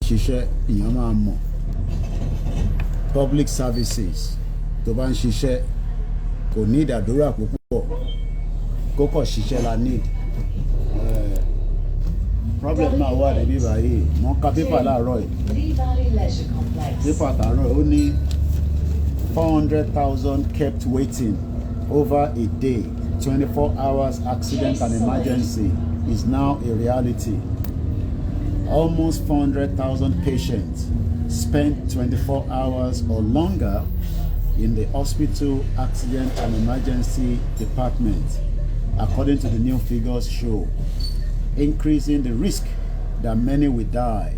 Ṣiṣẹ́, èèyàn máa mọ̀ public services tó bá ń ṣiṣẹ́ kò ní ìdádúrà púpọ̀, kó kọ̀ ṣiṣẹ́ la need. Problem náà wà níbí báyìí. Mo ń ka pépà láàárọ̀ yìí. Lee Valley Leisure Complex. Pépà tààrọ̀, ó ní 400,000 kept waiting over a day. 24 hours accident and emergency is now a reality. Almost 400,000 patients spent 24 hours or longer in the hospital accident and emergency department, according to the new figures show, increasing the risk that many will die.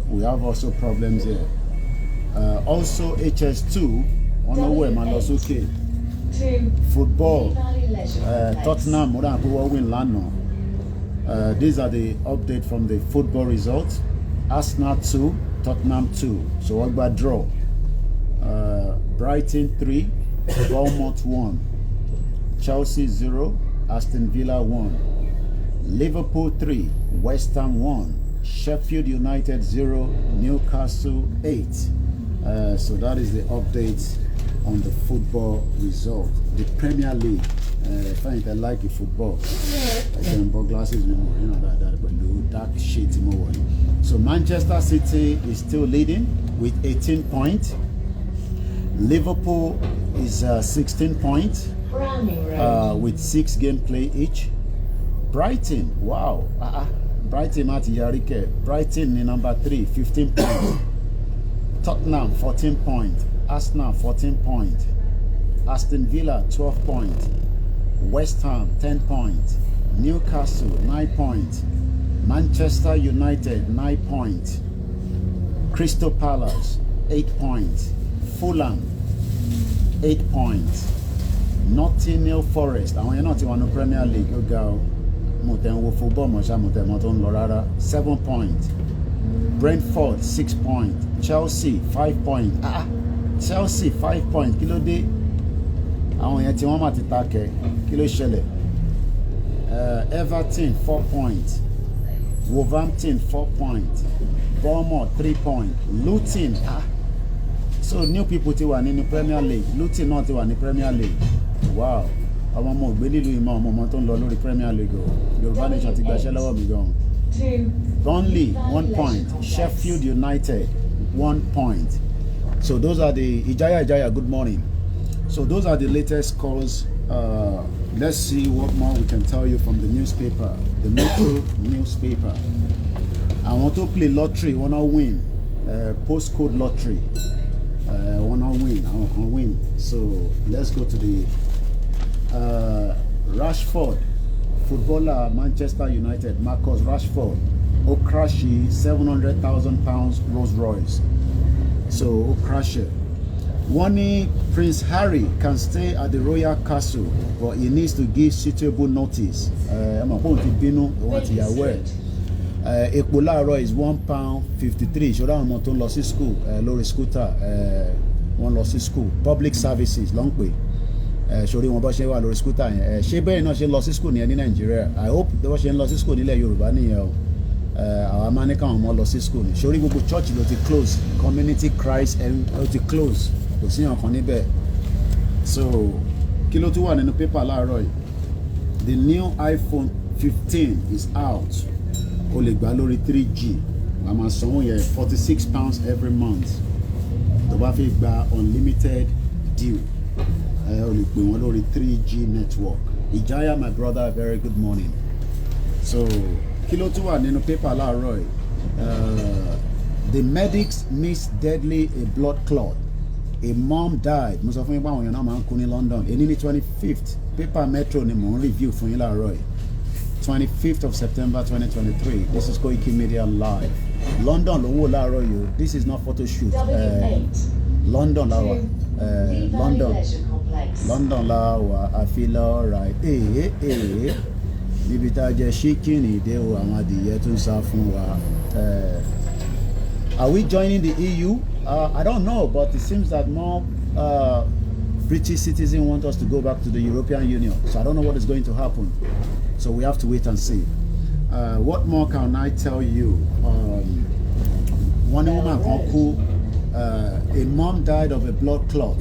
We have also problems here. Also, HS2, wọn lówó ẹ̀ máa lọ sókè. 2. Football, Lee Valley Leisure Complex. Tottenham, mo dáhùn pé wọ́n win lánàá. These are the update from the football results. Arsenal 2, Tottenham 2. So wọ́n gba draw. Brighton 3, Bournemouth 1. Chelsea 0, Aston Villa 1. Liverpool 3, West Ham 1. Sheffield United 0, Newcastle 8. So that is the update on the football result. The Premier League. Fẹ́yìn tẹ́ like football. Ẹ jẹ́ n bọ́ glasses mi, mo rí náà dáadáa pẹ̀lú dark shade tí mo wọ̀ yìí. So Manchester City is still leading with 18 points. Liverpool is 16 points Browning Road. With six game play each. Brighton, wow, Brighton má ti yarí kẹ̀. Brighton ní number three, 15 points. Tottenham 14 points. Arsenal 14 points. Aston Villa 12 points. West Ham 10 points. Newcastle 9 points. Manchester United 9 points. Crystal Palace 8 points. Fulham 8 points. Nottingham Forest, àwọn yẹn náà ti wà ní Premier League, ó ga o. Mo tẹ̀ ń wo football mọ̀ ṣá, mo tẹ̀ mọ́ tó ń lọ rárá. 7 points. Brentford 6 points. Chelsea 5 points. Ah, Chelsea 5 points, kí ló dé? Àwọn yẹn tí wọ́n mà ti ta kẹ̀, kí ló ṣẹlẹ̀? Everton 4 points. Wolverhampton 4 points. Bournemouth 3 points. Luton, ah, so new people ti wà nínú Premier League. Luton náà ti wà ní Premier League. Wow, ọmọ ọmọ ògbé nílùú ìmọ̀, ọmọ ọmọ tó ń lọ lórí Premier League o. Yorùbá Nation ti gbaṣẹ́ lọ́wọ́ mi gan. 2. Burnley Lee Valley 1 Leisure point. Complex. Sheffield United 1 point. So those are the Ijaya Ijaya, good morning. So those are the latest scores. Let's see what more we can tell you from the newspaper, the Metro newspaper. Àwọn tó play lottery, wọ́n náà win postcode lottery, wọ́n náà win, àwọn kan win. So let's go to the Rashford, footballer Manchester United, Marcus Rashford, ó crash £700,000 Rolls Royce. So ó crash it. Wọ́n ní Prince Harry can stay at the royal castle, but he needs to give suitable notice. Ẹ mọ̀ pé òun ti bínú, òun àti ìyàwó ẹ̀. Epo láàárọ̀ is £1.53. Ìṣòro àwọn ọmọ tó ń lọ sí school lórí scooter, wọ́n lọ sí school, public services ló ń pè sórí wọn bó ṣe wà lórí scooter yẹn. Ṣé bẹ́ẹ̀ náà ṣe ń lọ sí school nìyẹn ní Nàìjíríà? I hope bí wọ́n ṣe ń lọ sí school nílẹ̀ Yorùbá nìyẹn o. Àwa máa ní káwọn ọmọ lọ sí school ní sórí. Gbogbo church ló ti close, Community Christ ló ti close, kò sí nǹkan níbẹ̀. So kí ló tún wà nínú pépà láàárọ̀ yìí? The new iPhone 15 is out. O lè gbà lórí 3G, wàá máa sanwó yẹn £46 every month tó bá fi gba unlimited deal. Ẹ o lè pè wọ́n lórí 3G network. Ìjáyà, my brother, very good morning. So kí ló tún wà nínú pépà láàárọ̀ yìí? The medics miss deadly a blood clot, a mom died. Mo sọ fún yín pé àwọn èèyàn náà máa ń kú ní London. Èní ní 25th. Paper Metro ni mò ń review fún yín láàárọ̀ yìí, 25th of September 2023. This is Koiki Media Live. London ló ń wò láàárọ̀ yìí o. This is not photo shoot. W8. London la wà. 2. Lee Valley London. Leisure Complex. London la wà, àfi lọ ra ee ee níbi tá a jẹ ṣíkìnì dé o, àwọn adìyẹ tún sá fún wa. Are we joining the EU? I don't know, but it seems that more British citizens want us to go back to the European Union. So I don't know what is going to happen. So we have to wait and see. What more can I tell you? Wọ́n ní woman Bell kan Road. kú. A mom died of a blood clot.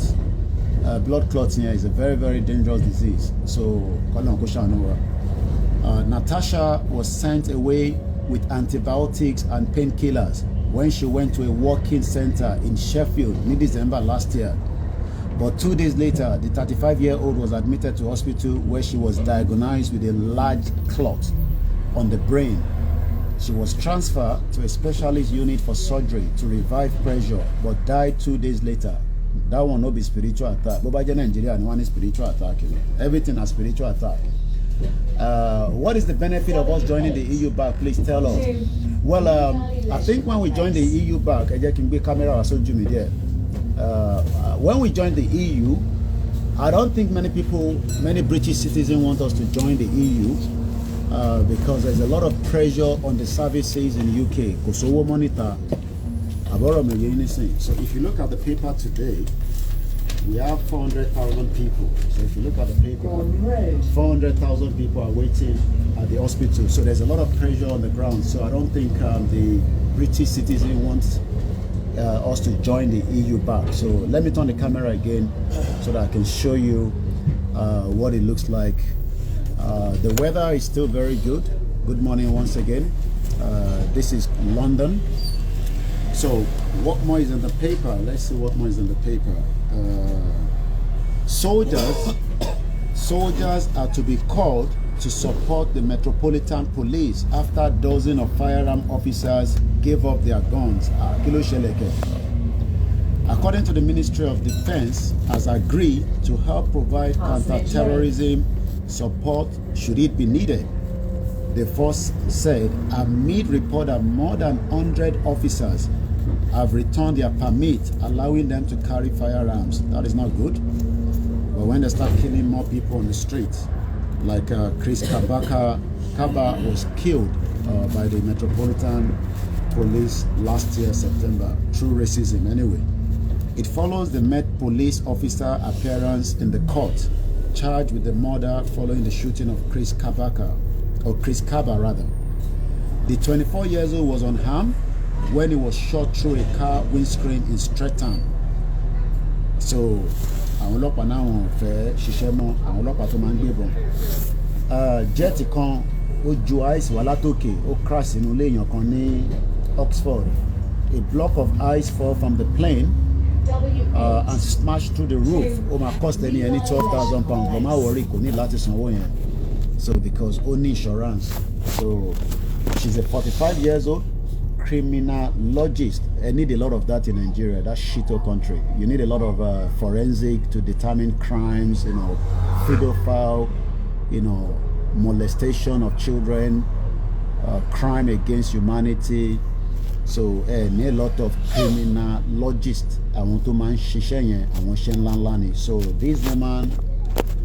Blood clot here is a very, very dangerous disease, so kọ́lọ́un kó ṣàánú wa. Natasha was sent away with antibiotics and painkillers when she went to a walk-in center in Sheffield in December last year. But 2 days later, the 35-year-old was admitted to hospital, where she was diagnosed with a large clot on the brain. She was transferred to a specialist unit for surgery to revive pressure, but died 2 days later. That one no be spiritual attack. Bó bá jẹ́ Nàìjíríà ni wọ́n ní spiritual attack. Everything na spiritual attack. What is the benefit of us joining the EU back? Please tell us. Well, I think when we joined the EU back, ẹ jẹ́ kí n gbé camera wá sójú mi díẹ̀. When we joined the EU, I don't think many people, many British citizens want us to join the EU because there's a lot of pressure on the services in UK. Kò sówó mọ́ níta. Àbọ̀rọ̀ mi yé nísìnyí. So if you look at the paper today, we have 400,000 people. So if you look at the paper, Gordon Road. 400,000 people are waiting at the hospital. So there's a lot of pressure on the ground. So I don't think the British citizen wants us to join the EU back. So let me turn the camera again so that I can show you what it looks like. The weather is still very good. Good morning once again. This is London. So what more is in the paper? Let's see what more is in the paper. Soldiers are to be called to support the Metropolitan Police after dozens of firearm officers gave up their guns. Ah, kí ló ṣẹlẹ̀ kẹ̀? According to the Ministry of Defense, has agreed to help provide Parsonage. Counter-terrorism support should it be needed. The force said amid report that more than 100 officers have returned their permit allowing them to carry firearms. That is not good. But when they start killing more people on the street, like Chris Kaba was killed by the Metropolitan Police last year, September, through racism anyway. It follows the Met Police officer appearance in the court, charged with the murder following the shooting of Chris Kabaka, or Chris Kaba rather. The 24 years old was unarmed when he was shot through a car windscreen in Streatham. So àwọn ọlọ́pàá náà wọn ò fẹ́ ṣiṣẹ́ mọ́, àwọn ọlọ́pàá tó máa ń gbébọn. Jet kan ó ju ice wá látòkè, ó crash sínú ilé èèyàn kan ní Oxford. A block of ice fall from the plane and smash through the roof. Ó máa cost ẹni £12,000, but má worry, kò ní láti sanwó yẹn, so because ó ní insurance. So she's a 45 years old criminologist. I need a lot of that in Nigeria, that shithole country. You need a lot of forensic to determine crimes, pedophile, molestation of children, crime against humanity. So ẹ ní a lot of criminologists, àwọn tó máa ń ṣiṣẹ́ yẹn, àwọn iṣẹ́ ńláńlá ni. So this woman,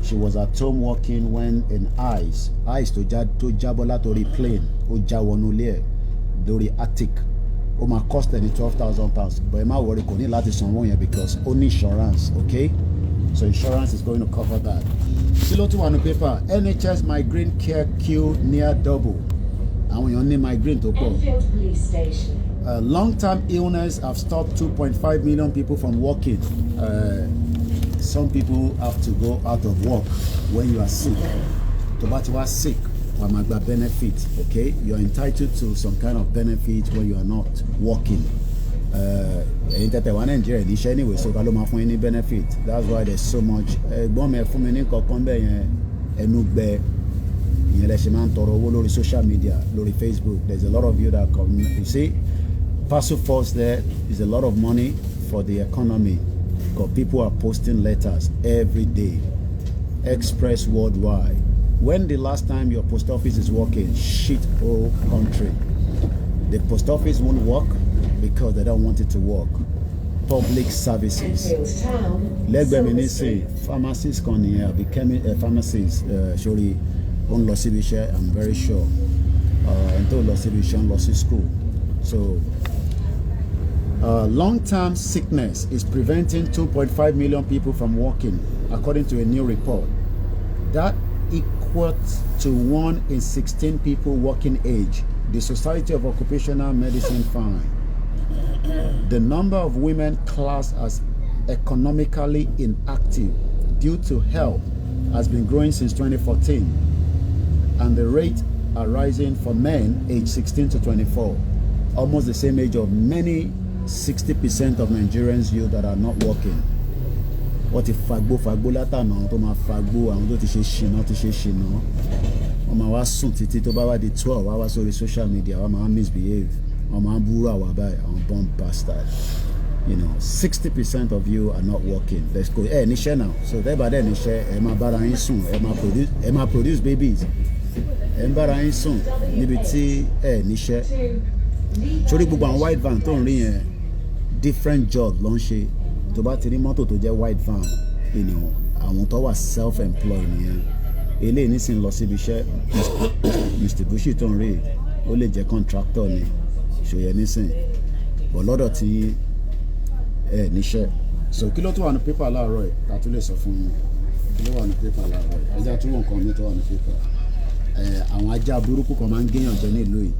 she was at home working when an ice tó já, tó jábọ́ látòrí plane, ó já wọnú ilé ẹ̀ lórí attic. Ó máa cost ẹ ní £12,000, but ẹ má worry, kò ní láti sanwó yẹn because ó ní insurance. Okay, so insurance is going to cover that. Kí ló tún wà ní paper? NHS migraine care queue near double. Àwọn èèyàn ní migraine tó pọ̀. Enfield Police Station. Long-term illness have stopped 2.5 million people from working. Some people have to go out of work when you are sick. Tó bá ti wá sick, wàá máa gba benefit, okay? You are entitled to some kind of benefit when you are not working. Ẹ̀yin tẹ́tẹ̀ wá Nàìjíríà níṣẹ́ anyway, so ká ló máa fún yín ní benefit? That's why there's so much. Ẹ̀gbọ́n mi, ẹ fún mi ní kankan bẹ́ẹ̀ yẹn, ẹnu gbẹ. Ìyẹn lẹ ṣe máa ń tọrọ owó lórí social media, lórí Facebook. There's a lot of you that come. You see, parcel force, there is a lot of money for the economy because people are posting letters every day. Express worldwide. When the last time your post office is working? Shit hole country. The post office won't work because they don't want it to work. Public services. Enfield Town. Lẹ́gbẹ̀ẹ́ mi Silver nísìn, Street. Pharmacist kan nìyẹn àbí chemi pharmacist sórí ó ń lọ síbi iṣẹ́, I'm very sure. Ẹni tó lọ síbi iṣẹ́ ń lọ sí school. So long-term sickness is preventing 2.5 million people from working, according to a new report. That equates to 1 in 16 people working age. The Society of Occupational Medicine find. The number of women classed as economically inactive due to health has been growing since 2014, and the rate are rising for men aged 16 to 24, almost the same age of many 60% of Nigerians youth that are not working. Wọ́n ti fagbó fagbó látànà, àwọn tó máa fagbó, àwọn tó ti ṣe ṣìnà ti ṣe ṣìnà, wọ́n máa wá sùn títí tó bá wá di 12, wá wá sórí social media, wọ́n máa misbehave, wọ́n máa búrú àwa báyìí, àwọn born bastard. 60% of you are not working. Let's go. Ẹ níṣẹ́ now, so tẹ́ bá dẹ̀ níṣẹ́, ẹ máa bára yín sùn, ẹ máa produce babies. Ẹ ń bára yín sùn níbi tí ẹ níṣẹ́. Sórí gbogbo àwọn white van tó ń rí yẹn, different job ló ń ṣe. Tó bá ti rí mọ́tò tó jẹ́ white van, àwọn tó wà self-employed nìyẹn. Eléyìí nísìnyí lọ síbi iṣẹ́. Mr Bushi tó ń rí, ó lè jẹ́ contractor ni, ṣòyẹ nísìnyí bọ̀ lọ́dọ̀ tí ẹ níṣẹ́. So kí ló tún wà ní paper láàárọ̀ yìí ta tún lè sọ fún mi? Kí ló wà ní paper láàárọ̀ yìí? Ẹjẹ́ àtúwọ̀n nǹkan mi tó wà ní paper. Àwọn ajá burúkú kan máa ń géèyàn jẹ ní ìlú yìí.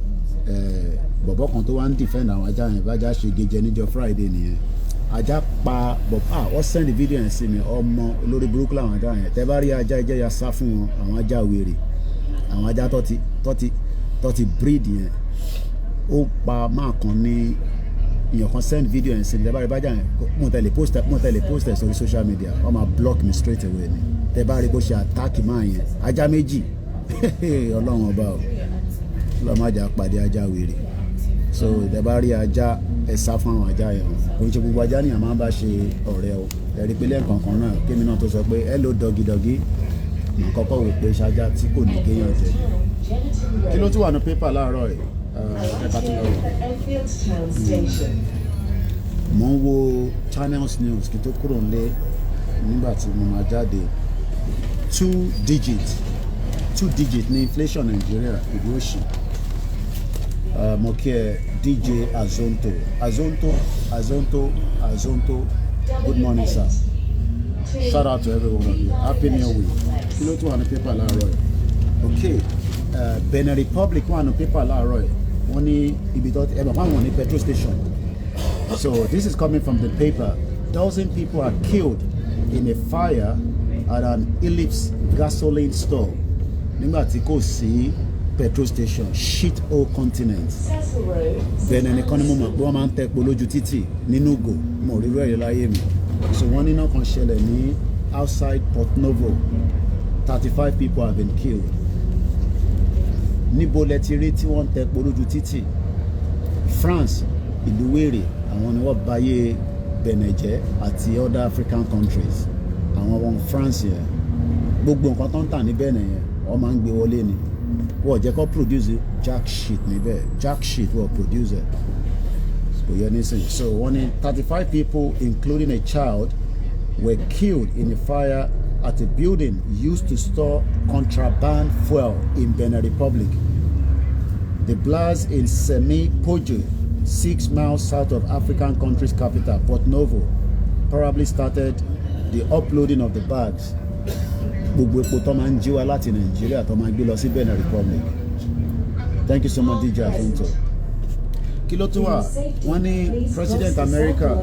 Bọ̀bọ̀ kan tó wá ń defend àwọn ajá yẹn, bájá ṣe gé jẹ níjọ́ Friday nìyẹn. Ajá pa bọ̀bọ̀. Ah, wọ́n send video yẹn sí mi. Ọmọ olórí burúkú làwọn ajá yẹn. Tẹ́ bá rí ajá, ẹjẹ́ ya sá fún wọn. Àwọn ajá wèrè, àwọn ajá tó ti breed yẹn, ó pa máa kan ní. Èèyàn kan send video yẹn sí mi. Tẹ́ bá rí bájà yẹn, mo tẹ̀lé post ẹ̀ sórí social media, wọ́n máa block me straight away ni. Tẹ́ bá rí bó ṣe attack máa yẹn, ajá méjì, Ọlọ́run ọba o, Ọlọ́run má jà pàdé ajá wèrè. So tẹ́ bá rí ajá, ẹ sá fún àwọn ajá yẹn. Kò ń ṣe gbogbo ajá nìyẹn máa ń bá ṣe ọ̀rẹ́ o. Ẹ rí pé lẹ́ẹ̀kọ̀ọ̀kan náà, kémi náà tó sọ pé hello doggy doggy, màá kọ́kọ́ wò pé ṣáájá tí kò ní géèyàn jẹ. Kí ló tún wà ní paper láàárọ̀ yìí? Ẹ ká tún lọ wò. Enfield Town Station. Mo ń wo Channels News kí n tó kúrò nílé nígbà tí mo máa jáde. Two digit ní inflation Nàìjíríà, ìlú òṣì. Mo kí ẹ, DJ Azonto, Azonto, Azonto, Azonto, good morning, sir. Shout out to every one of you. Happy New Week. Kí ló tún wà ní paper láàárọ̀ yìí? Okay, Benin Republic wà ní paper láàárọ̀ yìí. Wọ́n ní ibi tó ẹ bàbá wọn ní petrol station. So this is coming from the paper. Dozen people are killed in a fire at an Ellipse gasoline store. Nígbà tí kò sí petrol station, shit hole continent. Cecil Road. Benin nìkan ni mo mọ̀ pé wọ́n máa ń tẹpo lójú títì nínú ìgò. Mo rí rẹ̀ láyé mi. So wọ́n níná kan ṣẹlẹ̀ ní outside Port Novo. 35 people have been killed. Níbo lẹ ti rí tí wọ́n ń tẹpo lójú títì? France, ìlú wèrè, àwọn ni wọ́n bayé Benin jẹ́ àti other African countries. Àwọn wọn France yẹn, gbogbo nǹkan tó ń tà ní Benin yẹn, wọ́n máa ń gbé wọlé ni. Wọ́n jẹ́ kó produce jack shit níbẹ̀. Jack shit wọ́n produce ẹ̀, kò yẹ nísìnyí. So wọ́n ní 35 people, including a child, were killed in a fire at a building used to store contraband fuel in Benin Republic. The blast in Semi Pojo, 6 miles south of African country's capital, Port Novo, probably started the uploading of the bags. Gbogbo epo tó máa ń jí wá láti Nàìjíríà tó máa ń gbé lọ sí Benin Republic. Thank you so much, DJ Afonso. Kí ló tún wà? Wọ́n ní President America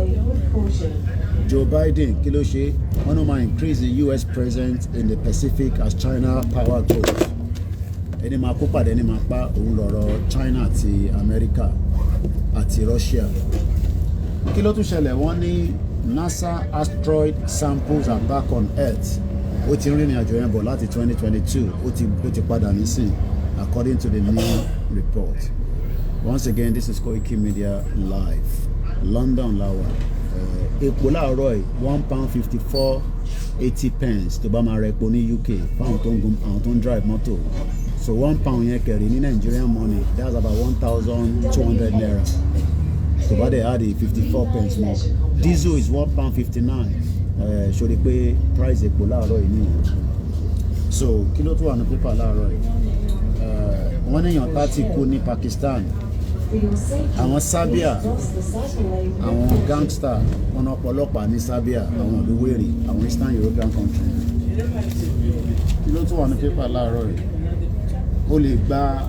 Joe Biden, kí ló ṣe? Wọ́n ní ó máa increase the US presence in the Pacific as China power grows. Ẹni máa kó pàdé ẹni máa pa òun lọ́rọ̀ China àti America àti Russia. Kí ló tún ṣẹlẹ̀? Wọ́n ní NASA asteroid samples are back on Earth. Ó ti rìnrìn àjò yẹn bọ̀ láti 2022, ó ti padà nísìn, according to the new report. Once again, this is Koiki Media live, London lawa. Epo láàárọ̀ yìí, £1.54.80 tó bá máa ra epo ní UK fáwọn tó ń gun, àwọn tó ń drive mọ́tò. So £1 yẹn kẹrì ní Nigerian money, that's about 1,200 naira. Tó bá dẹ̀ add 54 pence mọ́. Diesel is £1.59. Ṣòrí pé price epo láàárọ̀ yìí nìyẹn. So kí ló tún wà ní paper láàárọ̀ yìí? Wọ́n ní èèyàn 30 kú ní Pakistan. Àwọn Serbia, àwọn gangster, wọn náà pọlọ́pàá ní Serbia, àwọn ìlú wèrè, àwọn Eastern European country. Kí ló tún wà ní paper láàárọ̀ yìí? Ó lè gba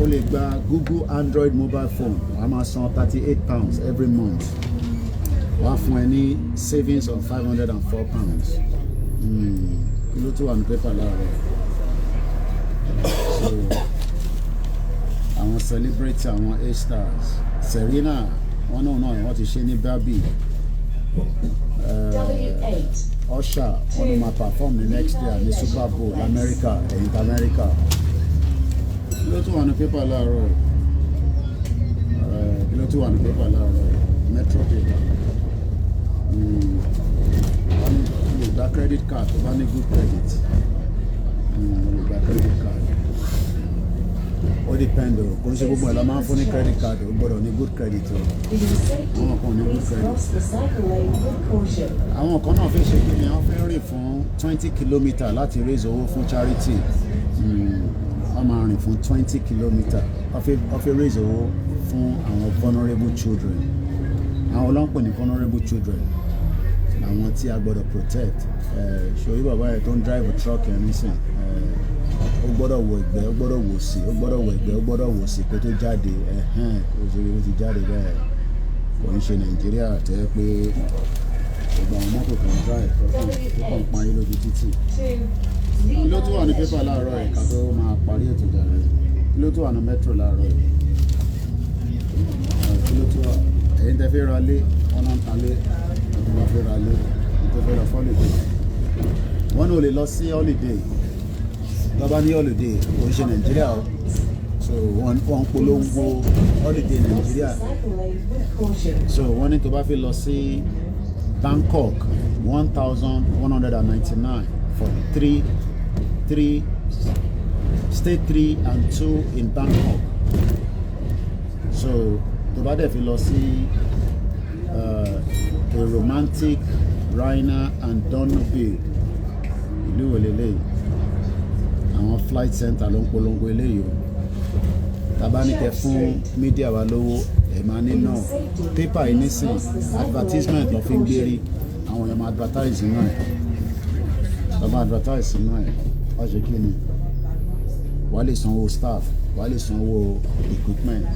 O lè gba Google Android mobile phone, wàá máa san £38 every month, wàá fún ẹ ní savings of £504. Kí ló tún wà ní pépà láàárọ̀? So àwọn celebrity, àwọn A-stars, Serena, wọn náà wọ́n ti ṣe ní Barbie. W8. Usher, wọn ló máa perform ní next year ní Super Bowl America, ẹ̀yìn tí America. Kí ló tún wà ní pépà láàárọ̀? Kí ló tún wà ní pépà láàárọ̀? Metro paper. Wọ́n ní o lè gba credit card tó bá ní good credit. O lè gba credit card, ó depend o. Kò ń ṣe gbogbo ẹ̀ la máa ń fún ní credit card. O gbọ́dọ̀ ní good credit o. For your safety, Àwọn kan ní good please credit. Cross the cycle lane with caution. Àwọn kan náà fẹ́ ṣe kí ni, wọ́n fẹ́ rìn fún 20 kilometre láti raise owó fún charity. Wọ́n máa rìn fún 20 kilometre, wọ́n fẹ́ raise owó fún àwọn vulnerable children. Àwọn ọlọ́pàá ní vulnerable children, àwọn tí a gbọ́dọ̀ protect. Ṣòrí bàbá yẹn tó ń drive truck yẹn nísìn, ó gbọ́dọ̀ wọ ẹ̀gbẹ́, ó gbọ́dọ̀ wò sí, ó gbọ́dọ̀ wọ ẹ̀gbẹ́, ó gbọ́dọ̀ wò sí kó tó jáde. Ẹ̀hẹ́n, ó ti rí, ó ti jáde bẹ́ẹ̀. Kò ń ṣe Nàìjíríà tẹ́ pé gbogbo àwọn mọ́tò kan drive tó kàn pa ayé lójú títì. 2. Kí ló tún wà ní pépà láàárọ̀ yìí ká tó máa parí ètò jàre? Kí ló tún wà ní Metro láàárọ̀ yìí? Kí ló tún wà? Ẹ̀yin tẹ́ fẹ́ ra lé, wọ́n náà ń ta lé. Ẹ̀yin bá fẹ́ ra lé, ẹ̀yin tẹ́ fẹ́ lọ fún holiday, wọ́n ní o lè lọ sí holiday. Tó bá ní holiday, kò ń ṣe Nàìjíríà o. So wọ́n ń polongo holiday Nàìjíríà. Cross the cycle lane with caution. So wọ́n ní tó bá fi lọ sí Bangkok, 1,199 for three stay, three and two in Bangkok. So tó bá dẹ̀ fi lọ sí a romantic Rhine and Danube, ìlú wo leléyìí? Àwọn flight center ló ń polongo eléyìí o. Tàbá ní kẹ́ fún media wa lówó, ẹ̀ máa ní náà pépà yìí nísìn, advertisement ló fi ń gbérí. Àwọn èèyàn máa advertise inú ẹ̀, lọ́ máa advertise inú ẹ̀. Wá ṣe kí ni, wàá lè sanwó staff, wàá lè sanwó equipment.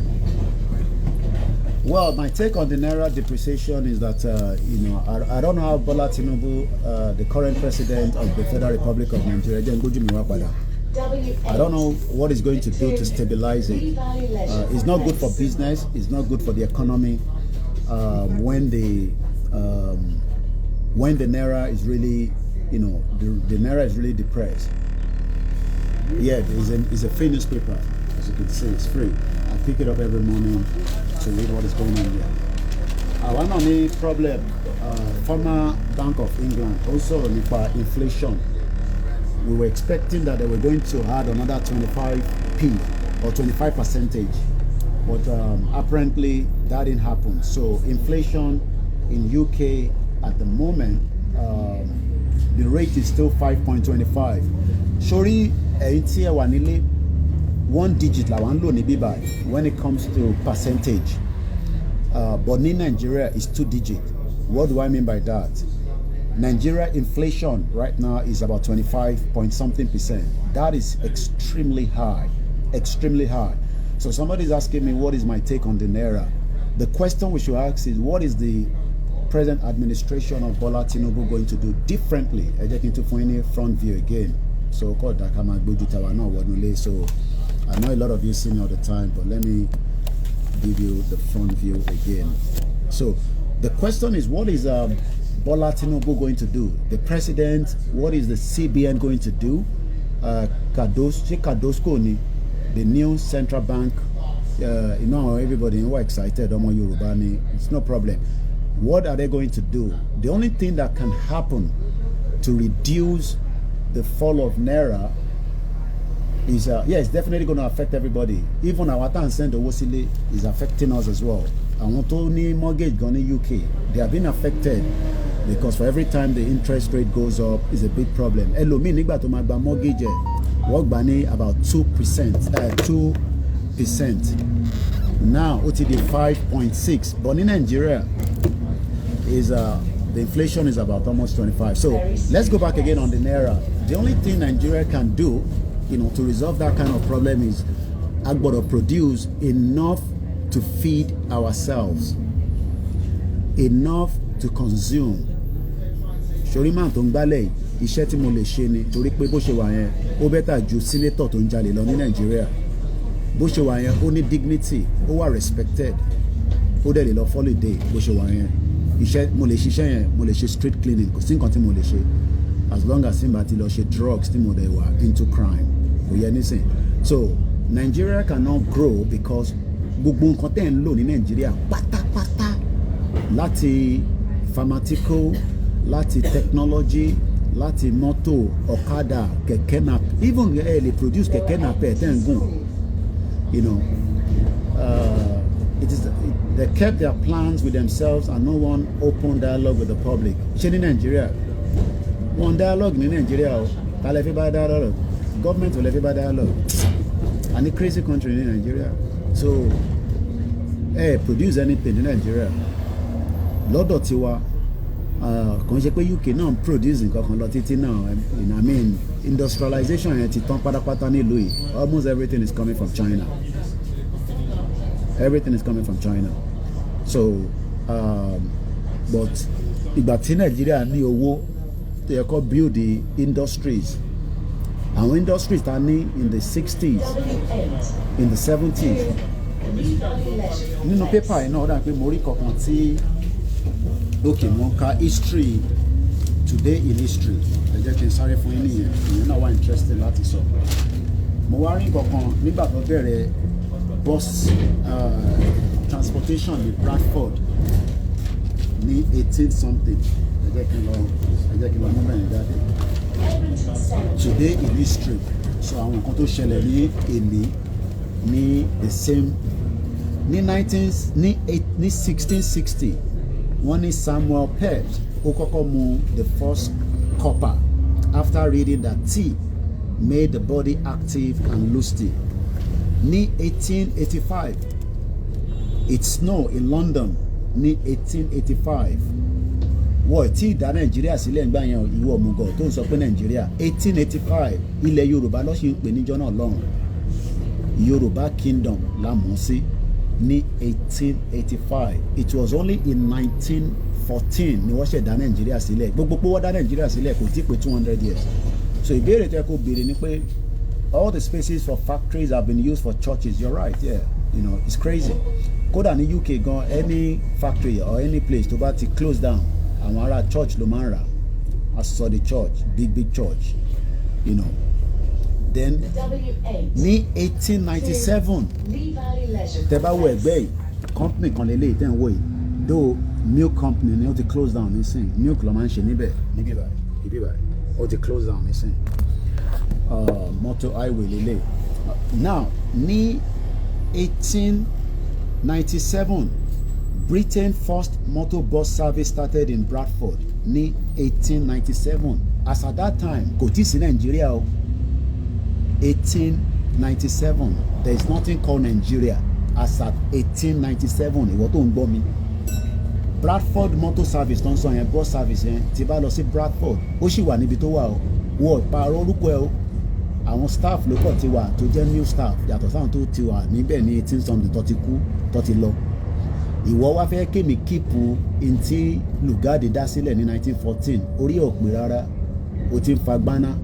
Well, my take on the naira depreciation is that I don't know how Bola Tinubu, the current president of the Federal Republic of Nigeria, jẹ́ n gbójú mi wá padà. I don't know what he's going to do to stabilize it. It's not good for business. It's not good for the economy when the naira is really, the naira is really depressed. Yeah, it's a free newspaper. As you can see, it's free. I pick it up every morning to read what is going on there. Àwa náà ní problem. Former Bank of England ó sọ̀rọ̀ nípa inflation. We were expecting that they were going to add another 25p or 25 percentage, but apparently that didn't happen. So inflation in UK at the moment, the rate is still 5.25. Sórí ẹ̀yin tí ẹ wà nílé, one digit làwọn ń lò ní bíbá when it comes to percentage, but ní Nigeria is two digit. What do I mean by that? Nigeria inflation right now is about 25 point something percent. That is extremely high, extremely high. So somebody is asking me what is my take on the naira. The question we should ask is, what is the present administration of Bola Tinubu going to do differently? Ẹ jẹ́ kí n tún fún yín ní front view again. So kọ́ ọ̀dà ká máa gbójú tàwa náà wọnú ilé. So I know a lot of you see me all the time, but let me give you the front view again. So the question is, what is Bola Tinubu going to do? The president, what is the CBN going to do? Cardoso, ṣé Cardoso ni the new central bank? Everybody who excited, ọmọ Yorùbá ni, it's no problem. What are they going to do? The only thing that can happen to reduce the fall of naira is yeah, it's definitely going to affect everybody. Even our tá à ń send owó sílé is affecting us as well. Àwọn tó ní mortgage gan ní UK, they have been affected because for every time the interest rate goes up is a big problem. Ẹlòmíì nígbà tó máa gba mortgage ẹ̀, wọ́n gbà ní about 2%, 2%. Now ó ti di 5.6, but ní Nigeria is the inflation is about almost 25. So let's go back again on the naira. The only thing Nigeria can do to resolve that kind of problem is A gbọ́dọ̀ produce enough to feed ourselves, enough to consume. Sori man tó ń gbálẹ̀ yìí, iṣẹ́ tí mo lè ṣe ni, torí pé bó ṣe wà yẹn, ó better ju senator tó ń jalè lọ ní Nàìjíríà. Bó ṣe wà yẹn, ó ní dignity, ó wà respected, ó dẹ̀ lè lọ holiday. Bó ṣe wà yẹn, iṣẹ́ mo lè ṣiṣẹ́ yẹn, mo lè ṣe street cleaning, kò sí nǹkan tí mo lè ṣe, as long as tí n bá ti lọ ṣe drugs, tí mo dẹ̀ wà into crime, kò yẹ nísìn. So Nigeria cannot grow because gbogbo nǹkan tẹ́ ń lò ní Nàìjíríà pátápátá, láti pharmaceutical, láti technology, láti mọ́tò, ọ̀kadà, kẹ̀kẹ́ náà, even ẹ lè produce kẹ̀kẹ́ napep tẹ́ ń gùn. They kept their plans with themselves and no one open dialogue with the public. Ṣé ní Nàìjíríà wọn dialogue? Ní Nàìjíríà o, ta lẹ fi bá dialogue? Government ò lẹ fi bá dialogue. A ní crazy country ní Nàìjíríà. So ẹ produce anything ní Nàìjíríà lọ́dọ̀ tiwa. Kò ń ṣe pé UK náà ń produce nǹkan kan lọ títí náà. I mean, industrialization yẹn ti tán pátápátá nílùú yìí. Almost everything is coming from China. Everything is coming from China. So but ìgbà tí Nàìjíríà ní owó tó yẹ kó build the industries, àwọn industries ta ní in the 60s, W8. in the 70s. Lee Valley Leisure Nínú Complex. Pépà yìí náà, ó dà pé mo rí kankan tí, ok, mo ka history, today in history. Ẹ jẹ́ kí n sáré fún yín nìyẹn. Ìyẹn náà wà interesting láti sọ. Mo wá rí kankan nígbà tó bẹ̀rẹ̀ bus transportation ní Bradford ní 18 something. Ẹ jẹ́ kí n lọ mú bẹ̀rẹ̀ jáde. Edmonton Cemetery. Today in history. So àwọn nǹkan tó ṣẹlẹ̀ ní èní ní the same ní nineteen ní eight ní 1660, wọ́n ní Samuel Pepys ó kọ́kọ́ mu the first cuppa after reading that tea made the body active and lusty. Ní 1885, it snow in London ní 1885. Wọ́n tí ì dá Nàìjíríà sílẹ̀ ńgbà yẹn. Ìwọ òmùgọ̀ tó ń sọ pé Nàìjíríà 1885, ilẹ̀ Yorùbá ló ṣì ń pè níjọ́ náà lọ́hùn. Yorùbá Kingdom la mọ̀ sí ní 1885. It was only in 1914 ni wọ́n ṣẹ̀ dá Nàìjíríà sílẹ̀. Gbogbo pé wọ́n dá Nàìjíríà sílẹ̀, kò tí ì pé 200 years. So ìbéèrè tó yẹ kó béèrè ni pé all the spaces for factories have been used for churches. You're right, yeah. It's crazy. Kódà ní UK gan, any factory or any place tó bá ti close down, àwọn ará church ló máa ń rà. As the church, big big church. Then W8. ní 1897, Lee Valley Leisure tẹ́ bá wo Complex. ẹ̀gbẹ́ yìí, company kan lélẹ́yìí tẹ́ ń wò yìí, though milk company ni, ó ti close down nísìn. Milk ló máa ń ṣe níbẹ̀ níbí báyìí, níbí báyìí. Ó ti close down nísìn. Motor highway lélẹ̀. Now, ní 1897, Britain first motor bus service started in Bradford ní 1897. As at that time, kò tí ì sí Nàìjíríà o. 1897, there is nothing called Nigeria as at 1897. Ìwọ tó ń gbọ́ mi, Bradford motor service tó ń sọ yẹn, bus service yẹn, tí bá lọ sí Bradford, ó sì wà níbi tó wà o. Wọ́n pààrọ̀ orúkọ ẹ o. Àwọn staff ló kọ̀ ti wà tó jẹ́ new staff, yàtọ̀ sáwọn tó ti wà níbẹ̀ ní 18 something tó ti kú, tó ti lọ. Ìwọ wá fẹ́ kémi keep ntí Lugard dá sílẹ̀ ní 1914? Orí ò pé rárá, o ti ń fa gbaná.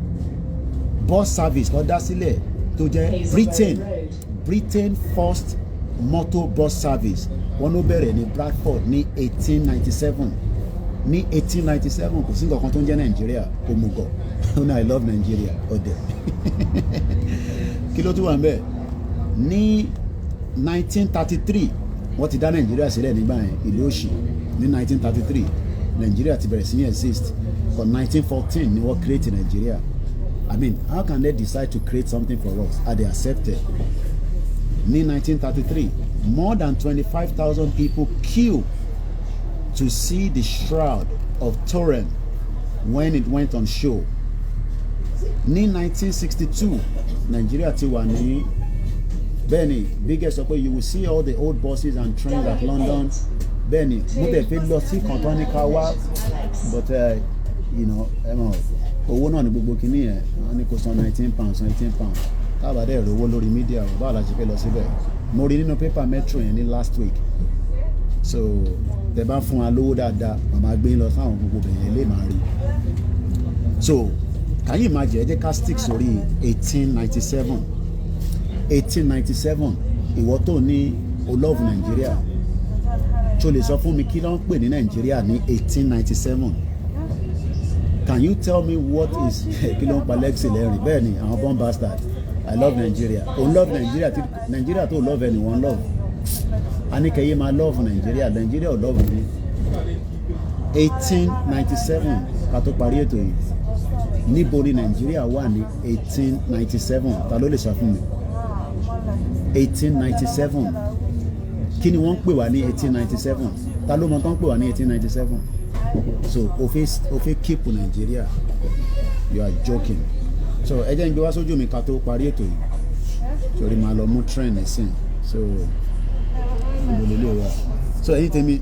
Bus service tó dá sílẹ̀ tó jẹ́ Hazelbury Britain Road. Britain first motor bus service, wọ́n ló bẹ̀rẹ̀ ní Bradford ní 1897. Ní 1897, kò sí nǹkan kan tó ń jẹ́ Nàìjíríà. Òmùgọ̀. Oh no, I love Nigeria. Ọ̀dẹ̀ kí ló tún wà ń bẹ̀? Ní 1933, wọ́n ti dá Nàìjíríà sílẹ̀ nígbà yẹn, ìlú òṣì. Ní 1933, Nàìjíríà ti bẹ̀rẹ̀ sí ní exist, but 1914 ni wọ́n create Nàìjíríà. I mean, how can they decide to create something for us and they accepted? Ní 1933, more than 25,000 people queue to see the Shroud of Turin when it went on show. Ní 1962, Nàìjíríà ti wà ní. Bẹ́ẹ̀ni, biggest sọ pé you will see all the old buses and trains at London. Bẹ́ẹ̀ni, mo tẹ̀ fẹ́ lọ sí kan tó ní ká wá, but ẹ mọ̀, owó náà ní gbogbo kìíní yẹn. Wọ́n ní kó san £19, £18. Tábà dẹ̀ rówó lórí media, báwo la ṣe fẹ́ lọ síbẹ̀? Mo rí nínú paper Metro yẹn ní last week. So tẹ bá fún wa lówó dáadáa, màmá gbé lọ sáwọn gbogbo bẹ̀yẹn lè máa rí. So can you imagine? Ẹ jẹ́ ká stick sórí 1897, 1897. Ìwọ tó ní o love Nàìjíríà, tó lè sọ fún mi kí ló ń pè ní Nàìjíríà ní 1897? Can you tell me what is, kí ló ń pa Lexi lẹ́rìn? Bẹ́ẹ̀ ni, àwọn born bastard. I love Nigeria. O love Nigeria tí Nigeria tó love ẹni wọ́n love. Aníkẹ́yẹ máa love Nigeria, Nigeria ò love mi. 1897, ká tó parí ètò yìí, níbo ni Nàìjíríà wà ní 1897? Ta ló lè sọ fún mi? 1897, kí ni wọ́n ń pè wá ní 1897? Ta ló mọ tán ń pè wá ní 1897? So o fẹ́ keep Nàìjíríà? You are joking. So ẹ jẹ́ n gbé wá sójú mi ká tó parí ètò yìí, torí màá lọ mú train nísìn. So ìbò lè lè wà. So ẹ̀yin tèmi,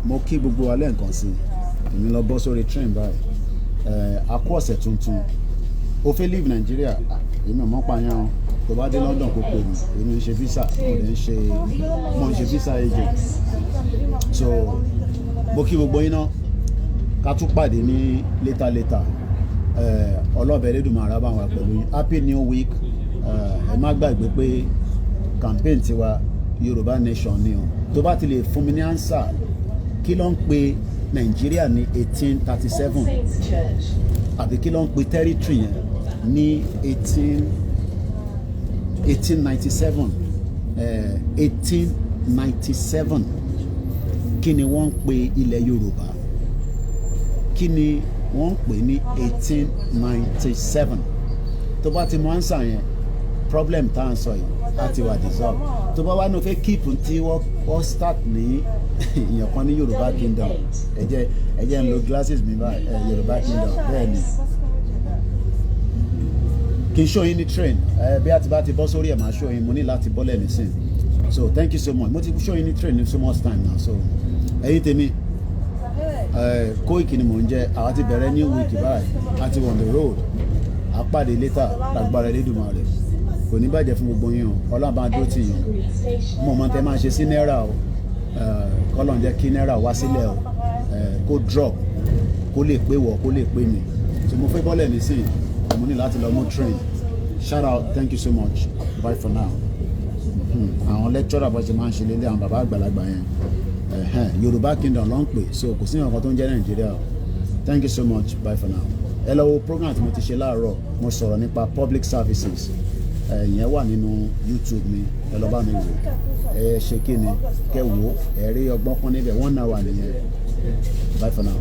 mo kí gbogbo wa lẹ́ẹ̀kan sí. Èmi lọ bọ́ sórí train báyìí. Ẹ̀, a kú ọ̀sẹ̀ tuntun. O fẹ́ leave Nigeria? Ah, èmi ò mọ̀ pa yẹn o. Tó bá dé London, kó pè mí. Èmi ń ṣe visa, mo dẹ̀ ń ṣe, mo ń ṣe visa agent. So mo kí gbogbo yín náà, ká tún pàdé ní later later. Ọlọ́bẹ̀ Elédùmarè á bá wa pẹ̀lú yín. Happy new week. Ẹ má gbàgbé pé campaign tiwa, Yorùbá Nation ni o. Tó bá ti lè fún mi ní answer, kí ló ń pe Nàìjíríà ní 1837, All Saints Church. àbí kí ló ń pe territory yẹn ní 1897, 1897, kí ni wọ́n ń pe ilẹ̀ Yorùbá? Kí ni wọ́n ń pè ní 1897? Tó bá ti mọ answer yẹn, problem tá à ń sọ yìí á ti wà dissolve. Tó bá wà ní o fẹ́ keep tí wọ́n start ní ìyẹn kan ní Yorùbá Kingdom, ẹ jẹ́ n lo glasses mi báyìí. Ẹ Yorùbá Kingdom, bẹ́ẹ̀ ni. Kí n show yín ní train ẹ, bí a ti bá ti bọ́ sórí ẹ̀, máa show yín. Mo ní láti bọ́lẹ̀ nísìn. So thank you so much. Mo ti show yín ní train ní so much time now. So ẹ̀yin tèmi, Koiki ni mò ń jẹ́. Àwa ti bẹ̀rẹ̀ new week báyìí, a ti on the road. A pàdé later lágbára Elédùmarè. Kò ní bàjẹ́ fún gbogbo yín o. Ọlọ́run bá dúró tì yín. Green Station. Mo mọ tẹ máa ṣe sí náírà o. Kọ́lọ́n jẹ́ kí náírà wá sílẹ̀ o, kó drop, kó lè pé wọ̀, kó lè pé mi. So mo fẹ́ bọ́lẹ̀ nísìn, mo ní láti lọ mú train. Shout out, thank you so much, bye for now. Àwọn lecturer, bó ṣe máa ń ṣe lélẹ̀, àwọn bàbá àgbàlagbà yẹn. Ẹ̀hẹ́n, Yorùbá Kingdom ló ń pè. So kò sí nǹkan tó ń jẹ́ Nàìjíríà o. Thank you so much, bye for now. Ẹ lọ wo program tí mo ti ṣe láàárọ̀. Mo sọ̀rọ̀ nípa public services. Ìyẹn wà nínú YouTube mi, ẹ lọ bá mi wò. Ẹ ṣe kí ni kẹ wò, ẹ rí ọgbọ́n kan níbẹ̀. One hour nìyẹn. Bye for now.